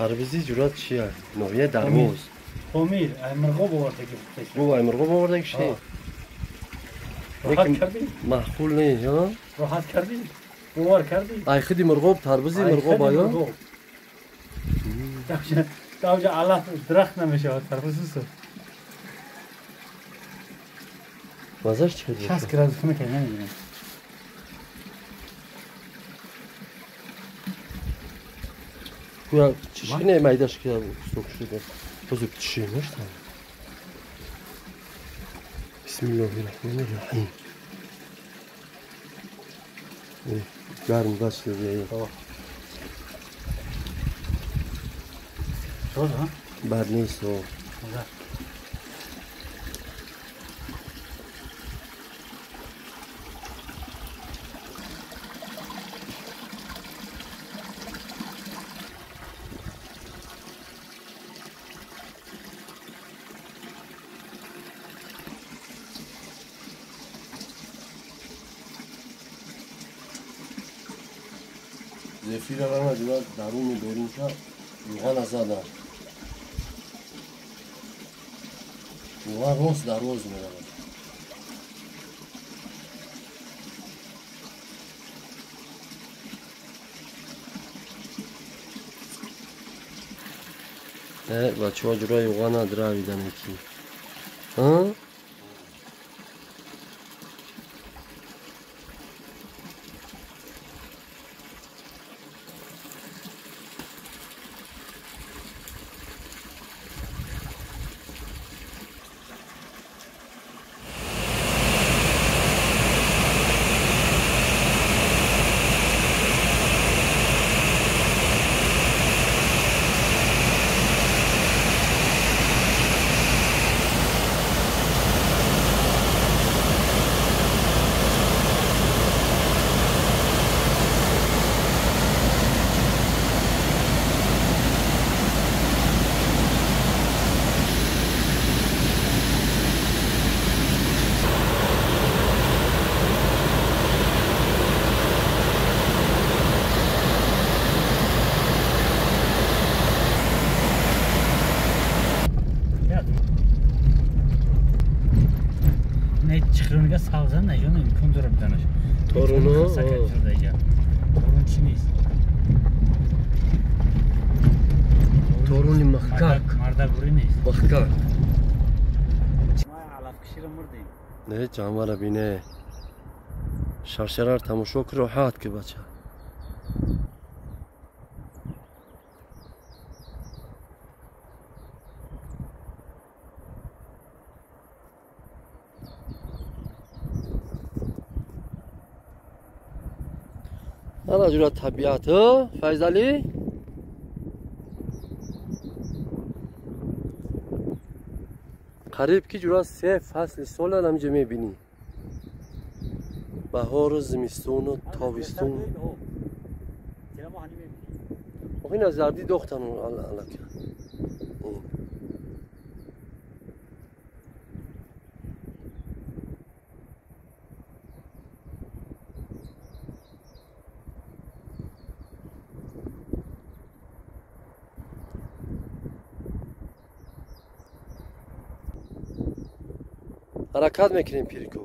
Тарбизи ҷурат чия? Ноҳияи Дарвоз. Помир, ай Мурғоб овардаги. Бу ай Мурғоб овардаги ши? Роҳат кардӣ? Маъқул не, ҳа? Роҳат кардӣ? Бовар кардӣ? Ай худи Мурғоб, тарбизи Мурғоб ая? Давҷа алаф дарахт намешавад, тарбуз усу. Мазаш чӣ хел? 60 градус хунук ай, намедонам. Куя чишине майдаш ки сок шуда. Бозу чишинаш там. Бисмиллоҳир раҳмонир раҳим. Гарм даст шуда. Шуд, ҳа? Бад нест. Зефира рана ҷура даруни доринка юғана задан. Юған рост дарвоз меравад. Бачаҳо ҷура юғана дравидан ки. Ҳа? Чихронга савзан наҷон имкон дора биданаш. Торуно? Торун чи нест? Торуни маҳкак. Мардагурӣ нест. Маҳкак. Алафкаширо мурдем. Не, ҷанвара бине. Шаршарар тамошо ки роҳат ки бача. Ана ҷура табиат, Файзалӣ? Қариб ки ҷура се фасли солан ҳамҷа мебинӣ. Баҳору зимистону тобистон. Охи ин аз зардӣ дохтан аллака. Ҳаракат мекунем пирико.